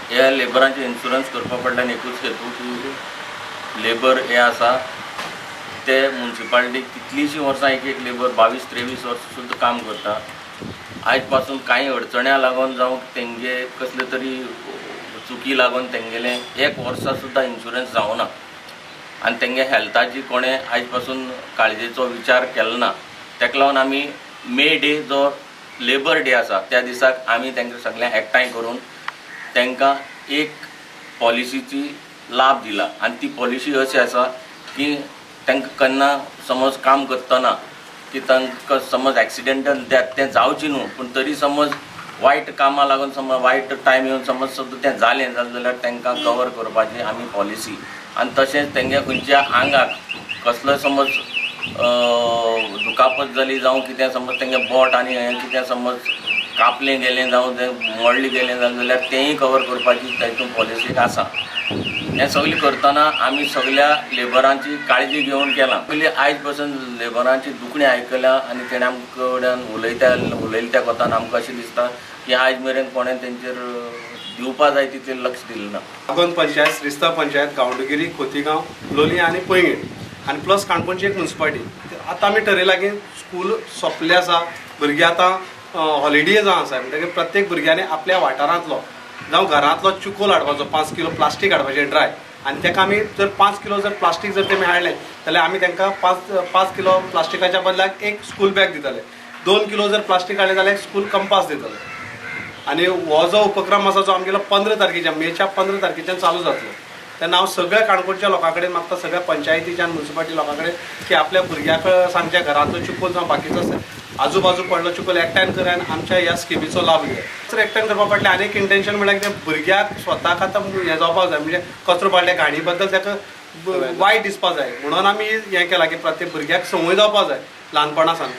ह्या लेबरांचे इन्शुरन्स करपा फाटल्यान एकूच हेतू की लेबर हे आसा ते मुन्सिपालिटीक कितलींशीं वर्सां एक एक लेबर 22 23 वर्सां सुद्दां काम करता. आयज पासून कांय अडचण्या लागून जावं तेंगे कसले तरी चुकी लागून तेंगेलें एक वर्सा सुद्दां इन्शुरन्स जावना आनी तेंगे हेल्थाची कोणें आयज पासून काळजेचो विचार केलो ना. तेका लागून आमी मे डे जो लेबर डे आसा त्या दिसाक आमी तांकां सगळ्यांक एकठांय करून तांकां एक पॉलिसीची लाभ दिला आनी ती पॉलिसी अशी आसा की तांकां केन्ना समज काम करतना की तांकां समज एक्सिडेंटल डेथ तें जावची न्हू, पूण तरी समज वायट कामां लागून समज वायट टायम येवन समज सुद्दां तें जालें जाल्यार तांकां कवर करपाची आमी पॉलिसी. आनी तशेंच तेंगे खंयच्या आंगाक कसलो समज दुखापत जाली जावं कितें समज तेंगे बोट आनी हें कितें समज कापलें गेलें जावं तें मोडलें गेलें जाल्यार तेंय कवर करपाची तातूंत पॉलिसी आसा. हें सगळें करतना आमी सगळ्या लेबरांची काळजी घेवन केलां. पयलीं आयज पासून लेबरांची दुखणें आयकल्या आनी तेणें आमकां कडेन उलयल्या त्या कोतान आमकां अशें दिसता की आयज मेरेन कोणें तेंचेर दिवपा जाय तितलें लक्ष दिलें ना. आगोंद पंचायत, श्रीस्थळ पंचायत, गांवडोंगरी, खोतीगांव, लोलयें आनी पैंगीण आनी प्लस काणकोणची एक मुन्सिपालिटी. आतां आमी ठरयलां की स्कूल सोंपलें आसा, भुरगीं आतां हॉलिडे जावन आसा, म्हणटकीर प्रत्येक भुरग्यांनी आपल्या वाठारांतलो जावं घरांतलो चिकोल हाडपाचो, 5 किलो प्लास्टीक हाडपाचें ड्राय, आनी ताका आमी जर 5 किलो जर प्लास्टीक जर तेमी हाडलें जाल्यार आमी तांकां 5 किलो प्लास्टिकाच्या बदलाक एक स्कूल बॅग दितले, 2 किलो जर प्लास्टीक हाडलें जाल्यार एक स्कूल कंपास दितले. आनी हो जो उपक्रम आसा जो आमगेलो 15 तारखेच्यान, मेच्या 15 तारखेच्यान चालू जातलो. तेन्ना हांव सगळ्या काणकोणच्या लोकां कडेन मागता, सगळ्या पंचायतीच्या आनी मुन्सिपालिटी लोकां कडेन की आपल्या भुरग्याक सांगच्या घरांतलो चिकोल जावं बाकीचो आजूबाजू पडलो चिकोल एकठांय कर आनी आमच्या ह्या स्किमीचो लाभ घेया. तर एकठांय करपा फाटलें आनी एक इंटेन्शन म्हणल्यार कितें, भुरग्याक स्वताक आतां हें जावपाक जाय, म्हणजे कचरो पाडल्या घाणी बद्दल ताका वायट दिसपाक जाय, म्हणून आमी हें केलां की प्रत्येक भुरग्याक संवय जावपाक जाय ल्हानपणा सावन.